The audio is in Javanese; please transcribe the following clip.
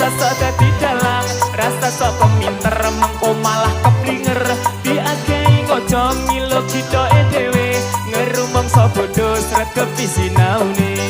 Rasa sok dadi dalang, rasa sok peminter, mengko malah keblinger. Diakehi ngocong logikane dhewe, ngerumangsa bodho sregep sinaune.